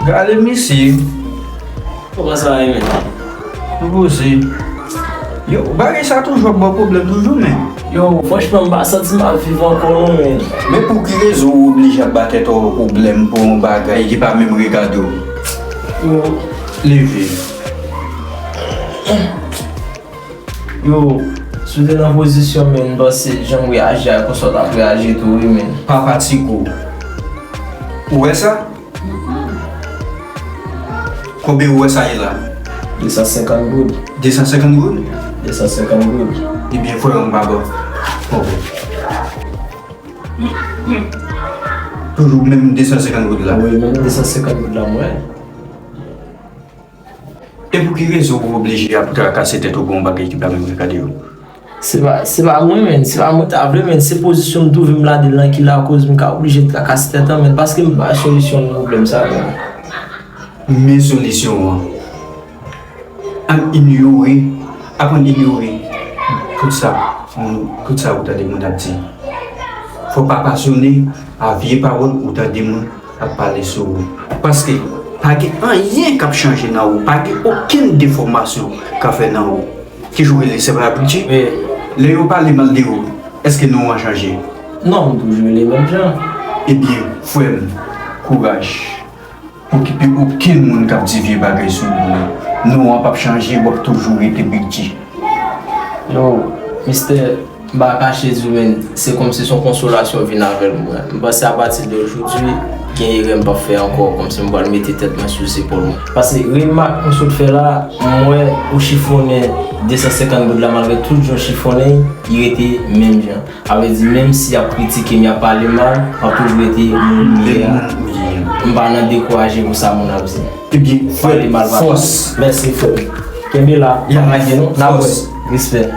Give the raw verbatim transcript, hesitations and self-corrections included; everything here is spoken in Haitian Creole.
Gade misye. Kòman sa ye, men? Nou poze. Yo, bagay sa toujou ap ba w pwoblèm toujou, men. Yo, franchman, m pa santi m ap viv ankò non, men. Men pou ki rezon ou oblije ap ba tèt ou pwoblèm pou yon bagay ki pa menm regade w? Yo. Leve. Yo, si w te nan pozisyon, men, m panse jan w reyaji a, konsa w t ap reyaji tou, wi, men. Pa fatige w. Ou wè sa? Konbyen ou wè sa ye la? De san senkant goud. De san senkant goud? De san senkant goud. Ebyen, frè, m pa ba w. Konbyen? Toujou menm de san senkant goud la? Wi, menm de san senkant goud la, mwen. E pou ki rezon ou oblije ap trakase tèt ou pou yon bagay ki pa menm regade w? Se pa, se pa mwen, men. Se pa mwen ta vle, men. Se pozisyon m twouve m ladan l lan ki lakoz m ka oblije trakase tèt lan, men. Paske m pa solisyon nan pwoblèm sa, men. Men solisyon an. Ann inyore, aprann inyore tout sa, moun, tout sa ou tande moun ap di. Fò pa pasyone a vye pawòl ou tande moun ap pale sou ou. Paske pa gen anyen k ap chanje nan ou, pa gen okenn defòmasyon k ap fè nan ou. Ki jan w rele, se pa Abidji? Wi. Lè yo pale mal de ou, èske non w an chanje? Non, m toujou rele menm jan. Ebyen, frè m, kouraj. Okipe okenn moun k ap di vye bagay sou ou. Non an p ap chanje, w ap toujou rete Big G. Yo, mistè, m pa kache di w, men, se kòmsi se yon konsolasyon w vin avè l pou mwen. M panse apati de jodi, gen erè m p ap fè ankò, kòmsi m pral mete tèt mwen sou zepòl mwen. Paske remak m sot fè la, m wè ou chifonnen de san senkant goud la, malgre tout jan w chifonnen, li rete menm jan. Sa vle di, menm si y ap kritike m, y ap pale mal, m ap toujou rete moun m ye a. M pa nan dekouraje pou sa moun ap di. Ebyen, frè, pale mal, pale mal. Fòs. Mèsi, frè. Kenbe la, pa lage non, n ap wè. Respè.